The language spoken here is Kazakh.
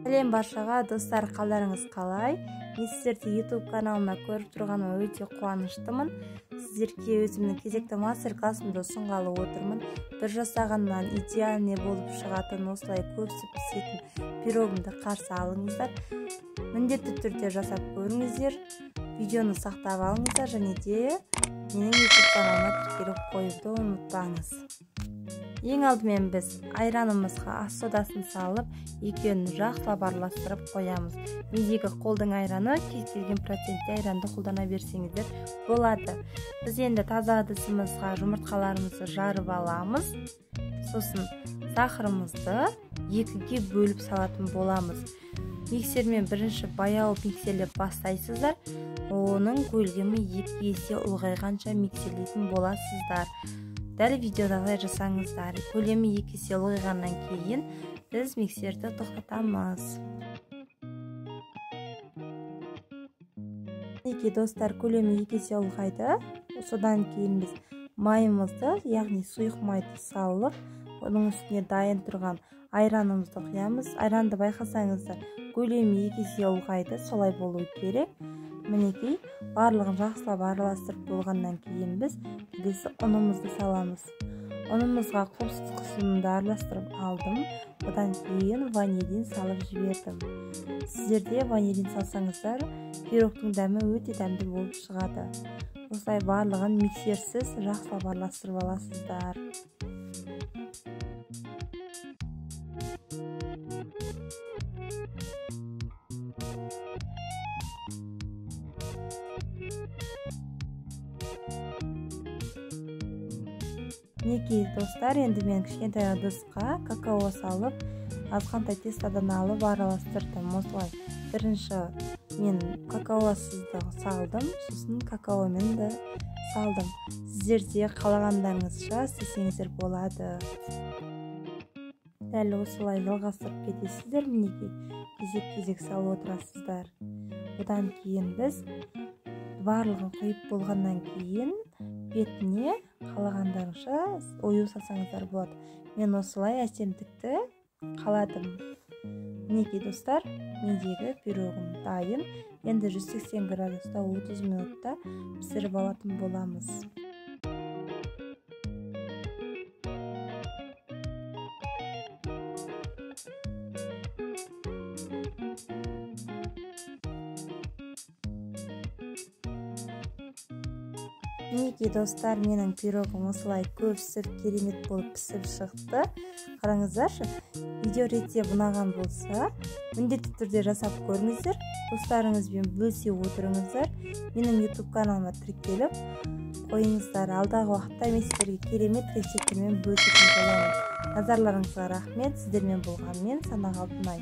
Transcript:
Сәлем баршаға, достар, қалдарыңыз қалай? Мен сіздерді YouTube каналына көріп тұрғаныма өте қуаныштымын. Сіздерге өзімнің кезекті мастер-классымды ұсынғалы отырмын. Бір жасағаннан идеальный болып шығатын, осылай көпсіп пісетін пирогымды қарсы алыңыздар. Міндетті түрде жасап көріңіздер, видеоны сақтап алыңыздар және де менің YouTube каналыма тіркеліп қоюды ұмытпаңыз. Ең алдымен біз айранымызға ас содасын салып, екеуін жақсылап араластырып қоямыз. Мендегі қолдың айраны, кез келген процентте айранды қолдана берсеңіздер болады. Біз енді таза ыдысымызға жұмыртқаларымызды жарып аламыз. Сосын сахарымызды екіге бөліп салатын боламыз. Миксермен бірінші баяу миксерлеп бастайсыздар. Оның көлемі 2 есе ұлғайғанша миксерлейтін боласыздар. Дәл видеодағыдай жасаңыздар. Көлемі 2 есе ұлғайғаннан кейін біз миксерді тоқтатамыз. Мінекей достар, көлемі 2 есе ұлғайды. Содан кейін біз майымызды, яғни сұйық майды салып, оның үстіне дайын тұрған айранымызды құямыз. Айранды байқасаңыздар, көлемі 2 есе ұлғайды, солай болу керек. Мінекей, барлығын жақсылап араластырып болғаннан кейін біз келесі ұнымызды саламыз. Ұнымызға қосқысымды араластырып алдым. Одан кейін ванилин салып жібердім. Сіздер де ванилин салсаңыздар, пирогтың дәмі өте дәмді болып шығады. Осылай барлығын миксерсіз жақсылап араластырып аласыздар. Мінекей достар, енді мен кішкентай ыдысқа какао салып, азғантай тестодан алып араластырдым. Осылай бірінші мен какаосызды салдым, сосын какаомен де салдым. Сіздер де қалағандарыңызша істесеңіздер болады. Дәл осылай жалғастырып кетесіздер. Мінекей кезек-кезек салып отырасыздар. Одан кейін біз барлығын құйып болғаннан кейін бетіне қалағандарынша ою салсаңыздар болады. Мен осылай әсемдікті қаладым. Мінекей достар, мендегі пирогым дайын. Енді 180 градуста 30 минутта пісіріп алатын боламыз. Мінекей достар, менің пирогым осылай көпсіп керемет болып пісіп шықты. Қараңыздаршы, видео рецепт ұнаған болса, міндетті түрде жасап көріңіздер, достарыңызбен бөлісе отырыңыздар, менің YouTube каналыма тіркеліп қойыңыздар. Алдағы уақытта мен сіздерге керемет рецепттермен бөлісетін боламын. Назарларыңызға рахмет. Сіздермен болған мен Санақ Алтынай.